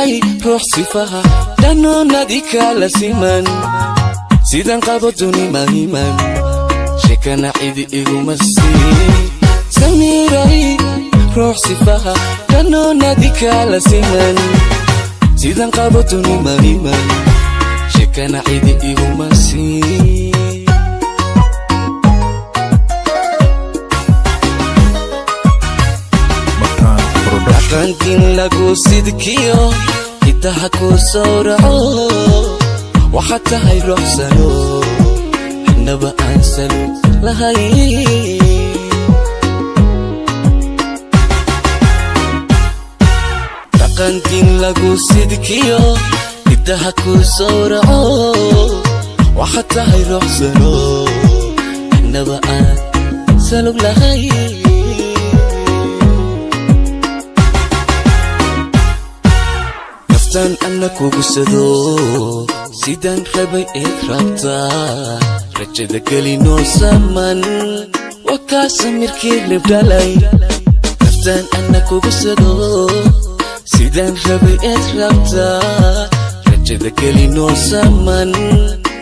Samiiray, ruux sifaha dhanoonadi kala siman, sidan qabo duni mahiman, sheekana cidi iguma siin. Samiiray, ruux sifaha dhanoonadi kala siman, sidan qabo duni mahiman, sheekana cidi iguma siin. Mataan Production. Dhaqankin lagu sidkiyo hidaha ku sawraco, waxaad tahay ruuxsano xibnaba aan salu lahayn. Dhaqankin lagu sidkiyo hidaha ku sawraco, waxaad tahay ruuxsano xibnaba aan salug lahayn. Naftaan anna kugusado, sidaan rabay eed rabtaa, rajada gelinoo saman, waa kaa samirkii libdhalay. Naftaan anna kugusado, sidaan rabay eed rabtaa, rajada gelinoo saman,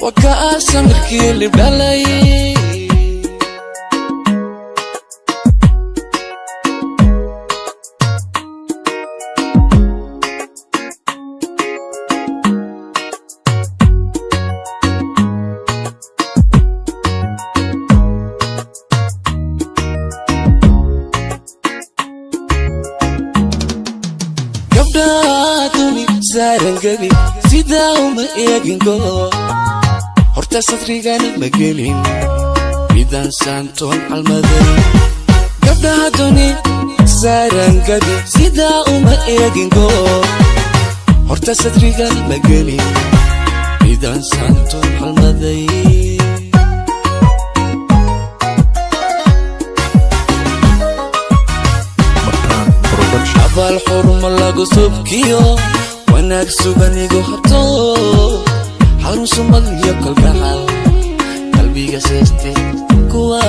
waa kaa samirkii libdhalay. Gabdhaha duni saaran gebi sidaa uma eegin, go horta sadrigana ma gelin midaan saantoon calmaday. Gabdhaha duni saaran gebi sidaa uma eegin, go horta sadrigana ma gelin midaan saantoon calmaday. Mataan Production. Abaal xurmo lagu subkiyo, wanaag sugan igu habto, xarun sumad iyo kalgacal qalbiga seeste kuwa.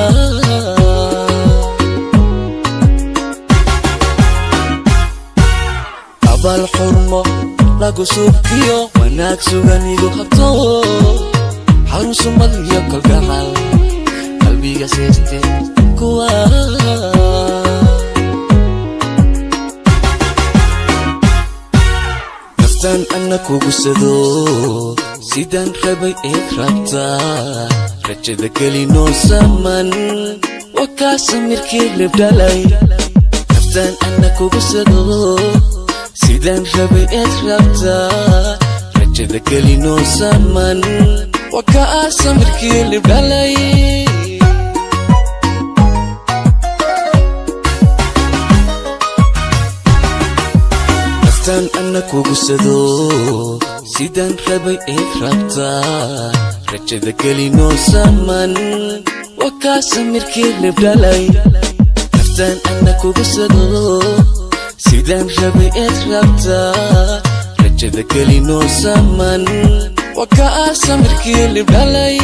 Abaal xurmo lagu subkiyo, wanaag sugan igu habto, xarun sumad iyo kalgacal qalbiga seeste kuwa. Naftaan anna kugusado, sidaan rabay eed rabtaa, rajada gelinoo saman, waa kaa samirkii libdhalay. Naftaan anna kugusado, sidaan rabay eed rabtaa, rajada gelinoo saman, waa kaa samirkii libdhalay. Naftaan anna kugusado, sidaan rabay eed rabtaa, rajada gelinoo saman, waa kaa samirkii libdhalay. Naftaan anna kugusado, sidaan rabay eed rabtaa, rajada gelinoo saman, waa kaa samirkii libdhalay.